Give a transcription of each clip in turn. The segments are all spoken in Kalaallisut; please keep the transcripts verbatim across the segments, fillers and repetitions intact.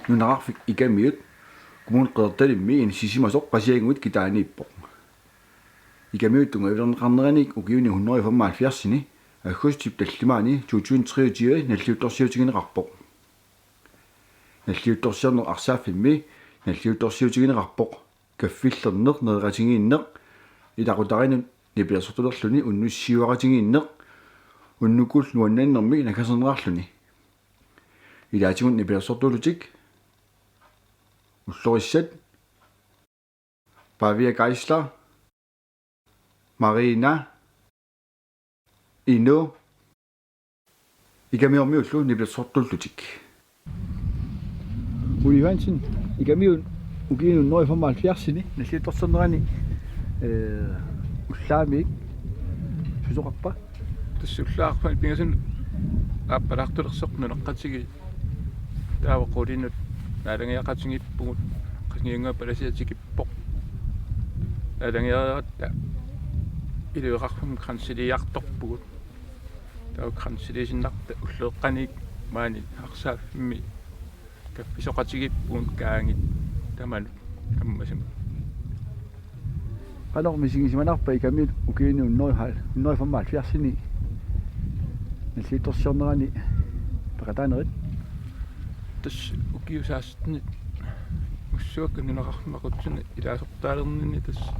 Nunaqarfik Ikamiut Kommune Qeqertalimmi inissisimasoq Qasigiannguit Kitaaniippoq. Ikamiut tunngavilerneqarnerani ukiuni hundrede femoghalvfjerdsini aggustip tallimaani to tusind treogtyve nalliuttorsiutigineqarpoq. Nalliuttorsiorneq arsaaffimmi nalliuttorsiutigineqarpoq kaffillerneq, nereqatigiinneq, ilaqutariinnut nipilersortulerluni unnussiuaqatigiinneq, unnukkut nuannernermik naggaserneqarluni. Ilaatigut nipilersortuullutik ullorissat Pavia Geisler, Marina, Inu, Ikamiormiullu nipilersortuullutik. Ole Johansen, Ikamiut ukiuni hundrede femoghalvfjerdsini nalliuttorsiornerani, eh, ullaamiit susoqarpa? Tassa ullaaq pingasunut aappalaartulersoq nunaqqatigiit taava qulinut naalagiaqatigiippugut, Qasigiannguit palasiatikippoq. Naalagiaratta ilueqarfimmi kranseliartorpugut. Taava kranseliisinnarta ulloqeqqaniit maani arsaaffimmi kaffisoqatigiippugut kaagit tamanut ammasumik. Qanoq misigisimanarpa Ikamiut ukiuni hundrede femoghalvfjerdsini nalliuttorsiornerani peqataanerit? Tassa ukiut seksten-it mussuakka nunaqarfimmi aqutsisuni ilaasortaalerninni tassa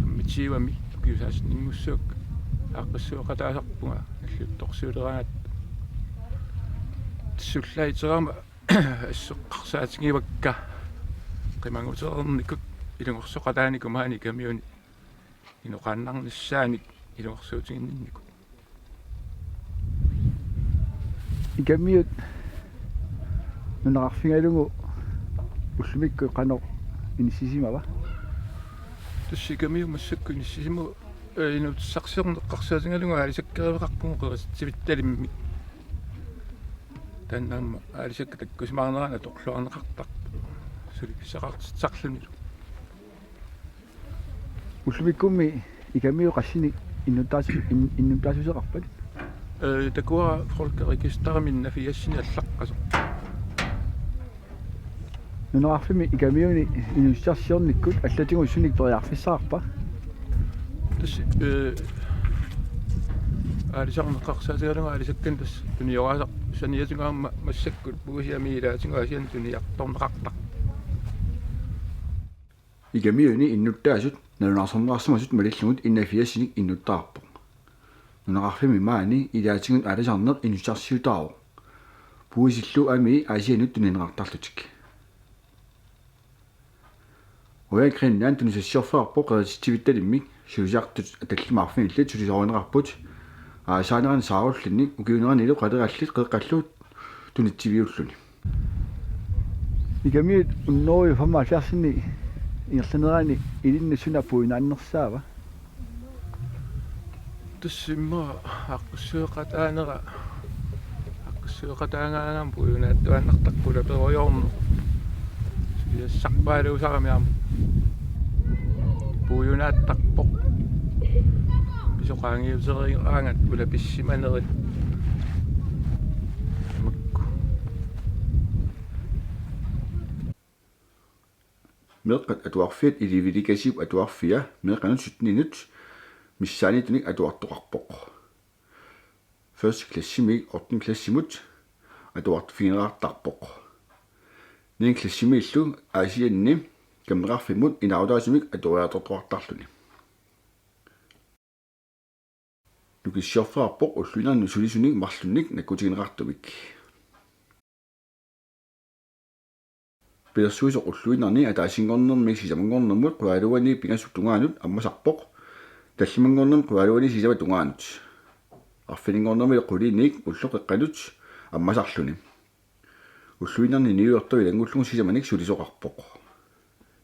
ammitiivami ukiut seksten-it mussuakka aaqqissueqataasarpunga nalliuttorsiuleraangatta. Tassa ullaaq iterama asseqqarsaatigivakka qimagutereernikut ilungersoqataaniku maani Ikamiuni inoqaannarnissaanik ilungersuutiginninnikut. Ikamiut nunaqarfigalugu ullumikkut qanoq inissisimava? Tassa Ikamiut massakkut inissisimavoq, eh, inuutissarsiorneq eqqarsaatigalugu aalisakkeriveqarpugut qerititsivittalimmik. Taanna aamma aalisakkat takkussimaarneranni atorluarneqartarpoq suli pissaqartitsisarlunilu. Ullumikkummi Ikamiut qassinik innuttaasu-, in-, innuttaassuseqarpat? Eh, takuara Folkeregisterimi enogfirsinik allaqqasoq. Nunaqarfimmi Ikamiuni inuutissarsiornikkut allatigut sunik periarfissaqarpa? Tassa, eh, aalisarneq eqqarsaatigalugu aalisakkanik tassa tunioraasoq saniatigut aamma massakkut puisit amiilaatigut Aasianni tuniartorneqartarpoq. Ikamiuni innuttaasut nalunaarsorneqarsimasut malillugit enogfirsinik innuttaarpoq. Nunaqarfimmi maani ilaatigut aalisarneq inuussutissarsiutaavoq. Puisillu amii Aasiannut tunineqartarlutik. Royal Greenland tunisassiorfeqarpoq qerititsivittalimmik, sulisartut tallimat arfinillit sulisoorineqarput. Aasaanerani saarullinni ukiuuneranilu qalerallit qeqqallu tunitsiviulluni. Ikamiut hundrede femoghalvfjerdsini ingerlanerani ilinnut suna puiunaannersaava? Tassa immaqa aaqqissueqataanera, aaqqissueqataagaangama puiunaattuaannartarpoq ulaperujoorneq. Suliassarpaaluusarami aamma puiunaattarpoq. Pisoqaanngiuteriigaangat ulapissimanerit. Makku. Meeqqat Atuarfiat Ilivilikasiup Atuarfia meeqqanut sytteninut missaanniittunik atuartoqarpoq. Første klassimiit ottende klassimut atuarfigineqartarpoq. Niende klassimiillu Aasianni kammeqarfimmut inaarutaasumik atuariartortoqartarluni. Nukissiorfeqarpoq ulluinnarni sulisunik marlunnik nakkutigineqartumik. Pilersuisoq ulluinnarni ataasinngornermiit sisamanngornermut qujaluani pingasut tungaanut ammasarpoq, tallimanngornermut qujaluani sisamat tungaanut, arfininngornermiit qulinik ulloqeqqanut ammasarluni. Ulluinnarni niuertoq ilanngullugu sisamanik sulisoqarpoq.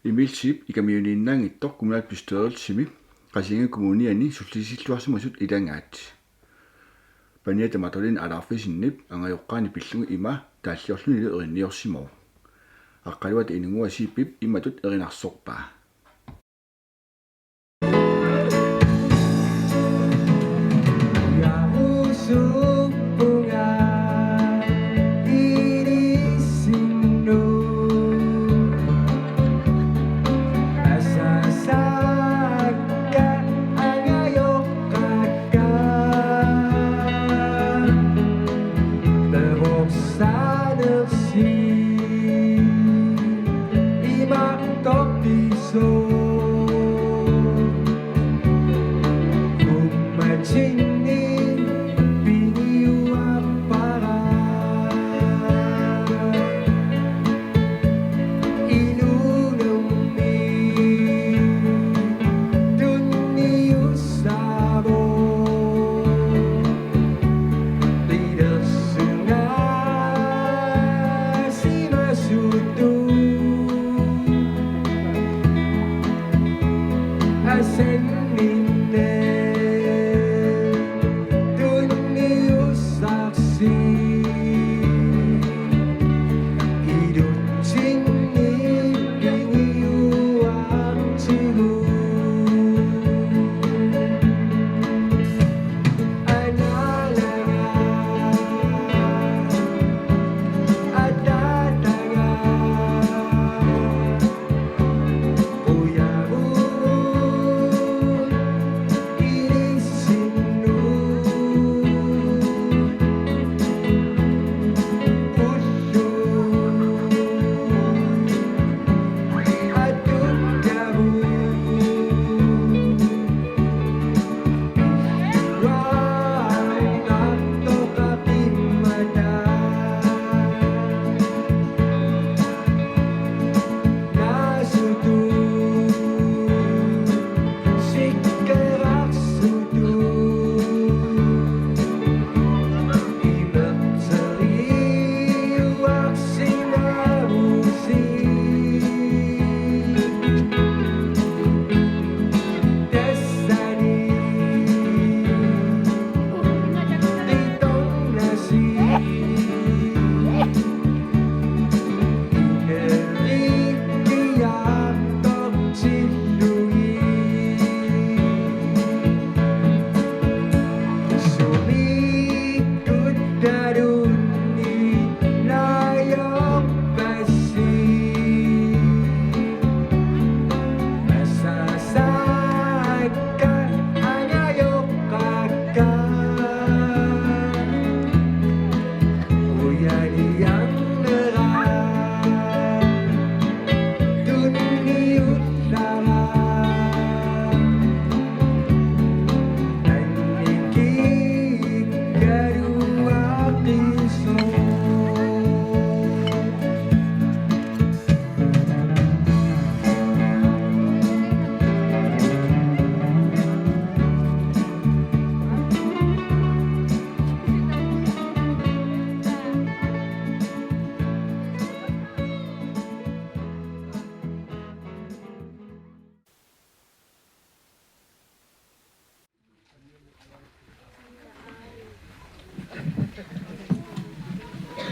Emil Zeeb Ikamiuniinnaanngitsoq kommunalbestyrelsimi Qasigiannguit Kommuniani sullissilluarsimasut ilagaat. Paniata Mathilde Alaufesenip angajoqqaani pillugu ima taalliorlunilu erinniorsimavoq. Aqqaluata Inunngua Zeebip imatut erinarsorpaa.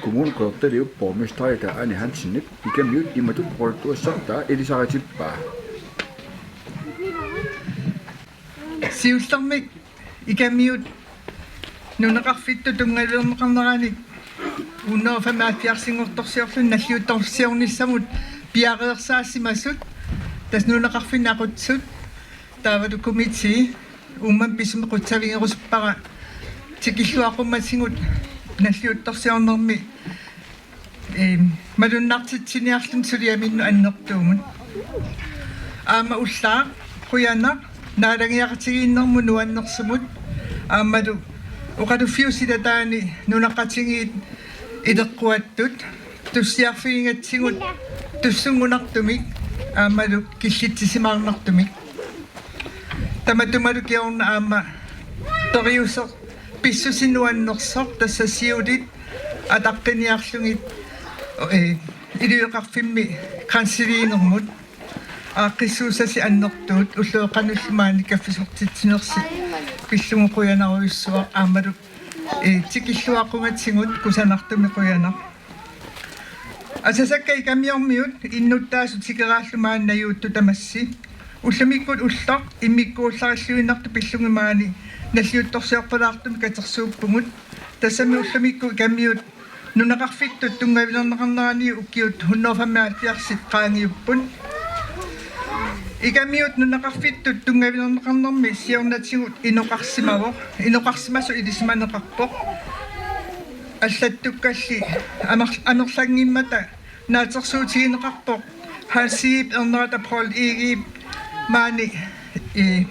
Kommune Qeqertaliup borgmesteri Ane Hansenip Ikamiut imatut oqaluttuassartaa ilisaritippaa. Siullermik Ikamiut nunaqarfittut tunngavilerneqarneranik hundrede femoghalvfjerdsinngortorsiorluni nalliuttorsiornissamut piareersaasimasut, tassa nunaqarfinni aqutsisut taavalu komiti, uummammik pisumik qutsavigerusuppara tikilluaqqummatigut nalliuttorsiornermi, eem, malunnartitsiniarluni suliaminnut annertuumut. Aamma ullaaq qujanaq naalagiaqatigiinnermut nuannersumut aammalu oqaluffiup silataani nunaqqatigiit ileqquattut tussiarfigigatsigut tussunngunartumik aammalu killitsisimaarnartumik. Tamatumalu kingorna aamma periuseq pissusinuannersoq, tassa siulit ataqqiniarlugit, ee, iliveqarfimmi grænseliinermut aaqqissuussasi annertuut, ulloqeqqanullu maani kaffisortitsinersi pillugu qujanarujussuaq aammalu, ee, tikilluaqqugatigut kusanartumik qujanaq. Asasakka Ikamiormiut innuttaasut tikeraallu maani najuuttut tamassi. Ullumikkut ulloq immikkuullarilluinnartoq pillugit maani nalliuttorsiorpalaartumik katersuuppugut. Tassami ullumikkut Ikamiut nunaqarfittut tunngavilerneqarnerani ukiut hundrede femoghalvfjerds qaangiupput. Ikamiut nunaqarfittut tunngavilerneqarnermi siornatigut inoqarsimavoq, inoqarsimasoq ilisimaneqarpoq. Allattukkalli amer-, amerlanngimmata naatsorsuutigineqarpoq Hans Egedep ernerata Poul Egedep maani, ee,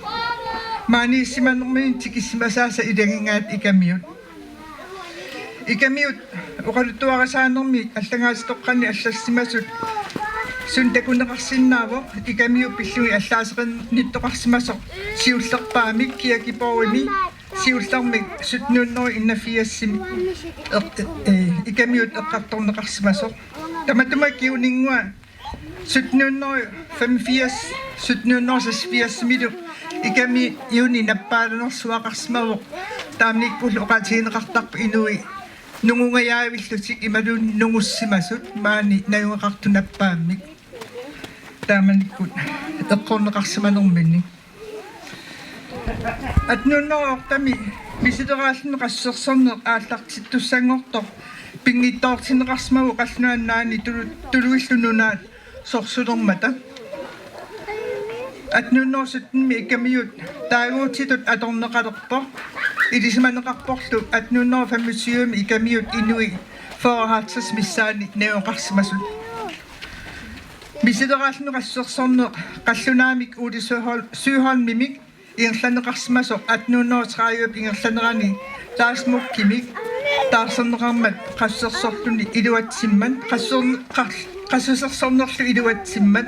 maaniissimanermini tikissimasaasa ilagigaat Ikamiut. Ikamiut oqaluttuarisaanermi allagaatitoqqanni allassimasut suna takuneqarsinnaavoq, Ikamiut pillugit allaaseqarnittoqarsimasoq siullerpaamik kirkeborgimi siullermik sytten hundrede enogfirsimi eq-, ee, Ikamiut eqqartorneqarsimasoq. Tamatuma kingorna sytten hundrede femogfirs, sytten hundrede seksogfirsimilu Ikamiuni nappaalanersuaqarsimavoq. Taamanikkullu oqaatigineqartarpoq inui nungungajaavillutik imaluunniit nungussimasut maani najugaqartut nappaammik. Taamanikkut eqqorneqarsimanerminni. Atten hundrede ottemi misileraalluni qassusersorneq aallartittussanngortoq pinngitsoortinneqarsimavoq Qallunaat Nunaanni Tulu-, Tuluillu Nunaat sorsulermata. Atten hundrede syttenimi Ikamiut taaguutitut atorneqalerpoq. Ilisimaneqarporlu atten hundrede femogtyvemi Ikamiut inui fyrre halvtreds missaanni najugaqarsimasut. Misileraalluni qassusersorneq qallunaamik Ole Søhol-, Søholmimik ingerlanneqarsimasoq atten hundrede tredive ingerlanerani Lars Munkimik taarserneqarmat qassusersorluni iluatsimmat, qassuser-, qas-, qassusersornerlu iluatsimmat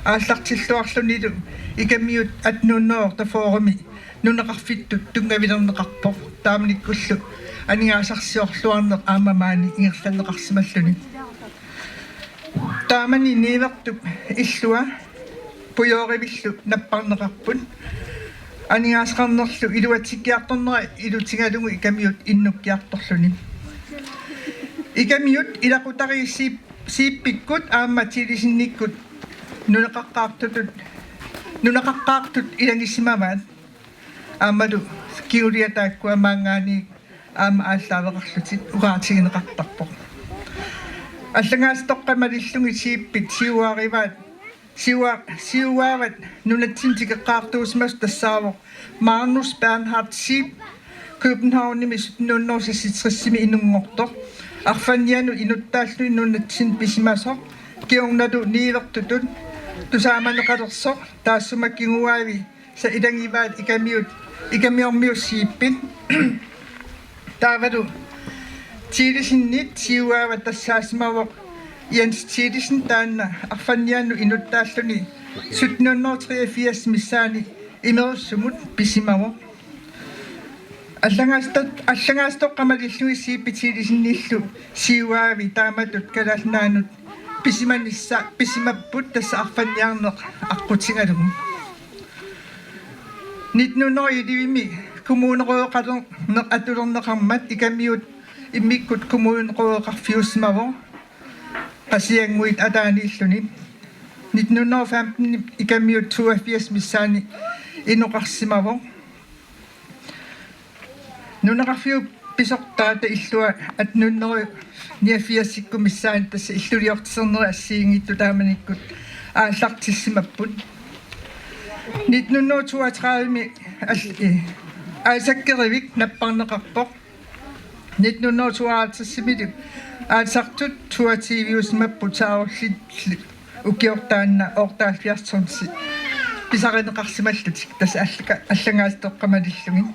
aallartilluarlunilu Ikamiut atten hundrede otteogfyrremi nunaqarfittut tunngavilerneqarpoq. Taamanikkullu aningaasarsiorluarneq aamma maani ingerlanneqarsimalluni. Taamani niuertup illua pujoorivillu napparneqarput. Aningaasaqarnerlu iluatsikkiartornera ilutigalugu Ikamiut innukkiartorluni. Ikamiut ilaqutariit Siip-, Siippikkut aamma Tilisinnikkut nunaqaqqaartutut, nunaqaqqaartut ilagisimavaat. Aammalu kiguliat taakkua maanngaanniit aamma aallaaveqarlutik oqaatigineqartarpoq. Allagaasitoqqat malillugit Siippiit siuarivaat, siua-, siuaavat nunatsinni tikeqqaartuusimasut tassaavoq Magnus Bernhard Zeeb, Københavnimi sytten hundrede seksogtresimi inunngortoq, arfannianut inuttaalluni nunatsinni pisimasoq, kingornalu niuertutut tusaamaneqalersoq, taassuma kinguaavi sa ilagivaat Ikamiut, Ikamiormiut Zeebit. Taavalu Tilisinnit siuaavat tassaasimavoq Jens Tilisen, taanna arfannianut inuttaalluni sytten hundrede treogfirs missaani Imerussumut pisimavoq. Allagaasito-, allagaasitoqqat malillugit Zeebit Tilisinnillu siuaavi taamatut Kalaallit Nunaannut pisimanissa-, pisimapput tassa arfanniarneq aqqutigalugu. Nitten hundrede ellevemi kommunerådeqalerneq atulerneqarmat Ikamiut immikkut kommunerådeqarfiusimavoq Qasigiannguit ataaniilluni. Nitten hundrede femten Ikamiut toogfirs missaani inoqarsimavoq. Nunaqarfiup pisortaata illua atten hundrede niogfirsikkut missaani tassa illuliortisernerit assigiinngitsut taamanikkut aallartissimapput. Nitten hundrede toogtredivemi al-, eh, Isaac Gerivik napparneqarpoq. Nitten hundrede tooghalvtredsimilu aalisartut toogtyviusimapput saarullit ukioq taanna otteoghalvfjerds tonsi pisarineqarsimallutik, tassa allaka-, allagaasitoqqat malillugit.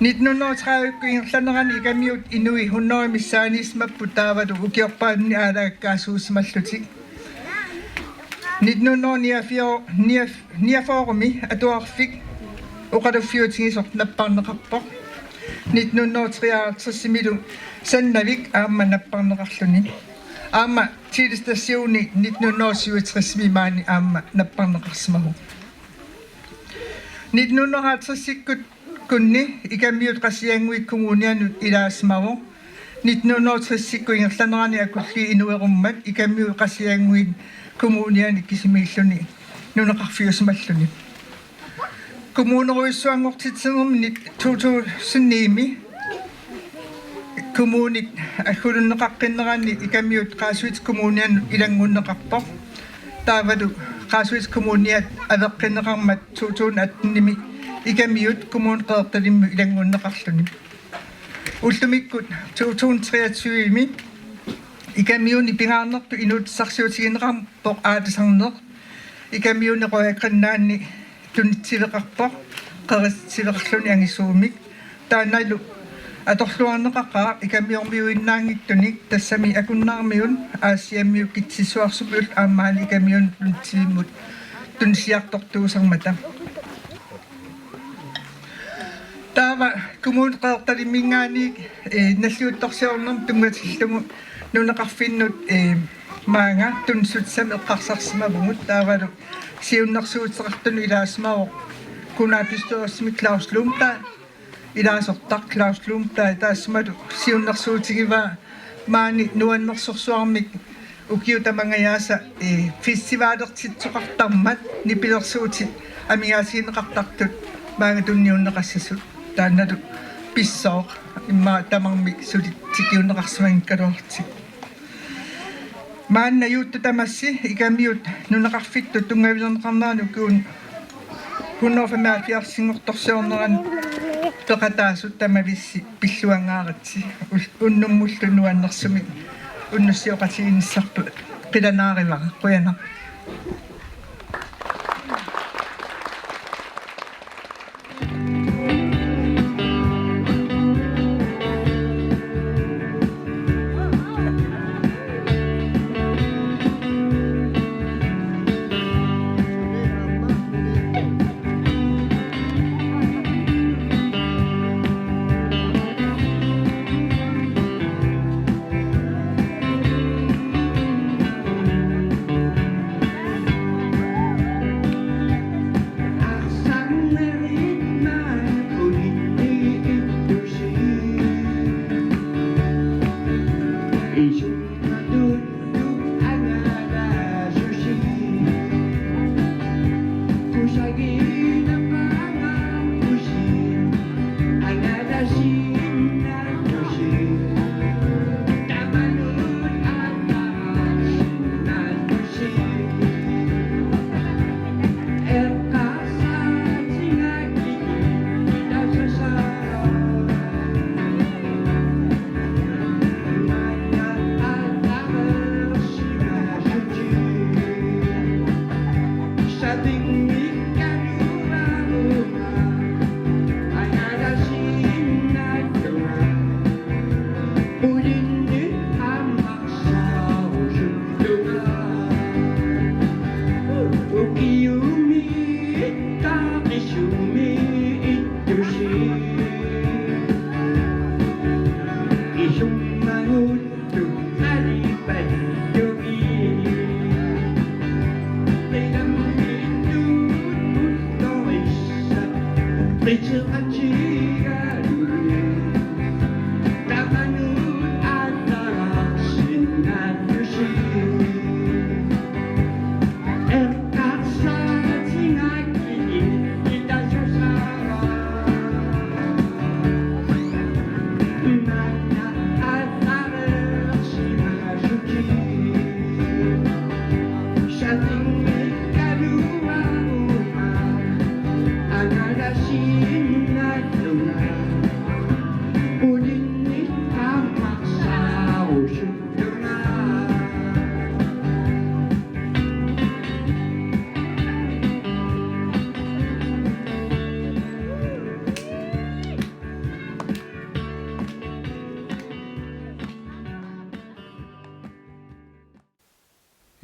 Nitten hundrede tredivekkut ingerlanerani Ikamiut inui hundrede missaaniissimapput taavalu ukiorpaaluit aalaakkaasuusimallutik. Nitten hundrede niogfyrre, niogfyrre, niogfyrremi atuarfik oqaluffiutigisoq napparneqarpoq. Nitten hundrede treoghalvtredsimilu Sannavik aamma napparneqarluni. Aamma Tele Stationi nitten hundrede syvogtresimi maani aamma napparneqarsimavoq. Nitten hundrede halvtredsikkunni Ikamiut Qasigiannguit Kommunianut ilaasimavoq. Nitten hundrede tresikkut ingerlanerani akulliit inuerummat Ikamiut Qasigiannguit Kommuniani kisimiilluni nunaqarfiusimalluni. Kommunerujussuanngortitsinermi to tusind ni-mi kommunit aggulunneqaqqinneranni Ikamiut Qaasuitsup Kommunianut ilanngunneqarpoq. Taavalu Qaasuitsup Kommuniat aveqqinneqarmat to tusind attenimi Ikamiut Kommune Qeqertalimmut ilanngunneqarluni. Ullumikkut to tusind treogtyvemi Ikamiuni pingaarnertut inuussutissarsiutigineqarpoq aalisarneq. Ikamiuni Royal Greenlandi tunitsiveqarpoq, qerititsiveqarluni angisuumik. Taannalu atorluarneqaqaaq Ikamiormiuinnaanngitsunik, tassami Akunnarmiut, Aasiammiut, Kitsissuarsumiullu aammaana Ikamiunut tunitsivimmut tunitsiartortuusarmata. Taava Kommune Qeqertalimminngaanniit, eh, nalliuttorsiornermut tunngatillugu nunaqarfinnut, eh, Maanga tunnissutissami eqqarsarsimavugut taavalu siunnersuuteqartunut ilaasimavoq kommunalbestyrelsimi Claus Lundblad, ilaasortaq Claus Lundblad, taassumalu siunnersuutigivaa maani nuannersorsuarmik ukiut tamangajaasa, eh, festivalertitsisoqartarmat nipilersuutit amigaatigineqartartut maanga tunniunneqassasut, taannalu pissooq immaqa tamarmik suli tikiunneqarsimanngikkaluarlutik. Maanna juuttut tamassi Ikamiut nunaqarfittut tunngavilerneqarnerani ukiuni hundrede femoghalvfjerds-inngortorsiornerani peqataasut tamavissi pilluangaaritsi, ul-, unnummullu nuannersumik unnussiorneqatigiinnissarput qilanaarivara. Qujanaq.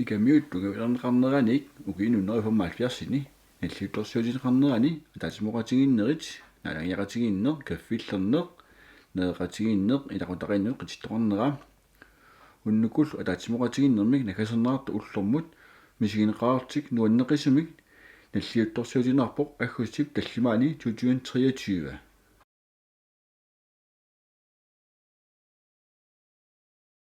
Ikamiut tunngavilerneqarneranit ukiuni hundrede femoghalvfjerdsini nalliuttorsiutigineqarnerani ataatsimoqatigiinnerit, naalagaateqatigiinneq, kaffillerneq, nereqatigiinneq, ilaqutariinnut qitittoqarnera. Unnukkut ataatsimoqatigiinnermik naggaserneqartut ullormut misigineqarlutik nuanneqisumik nalliuttorsiutigineqarpoq aggustip tallimaani to tusind treogtyve.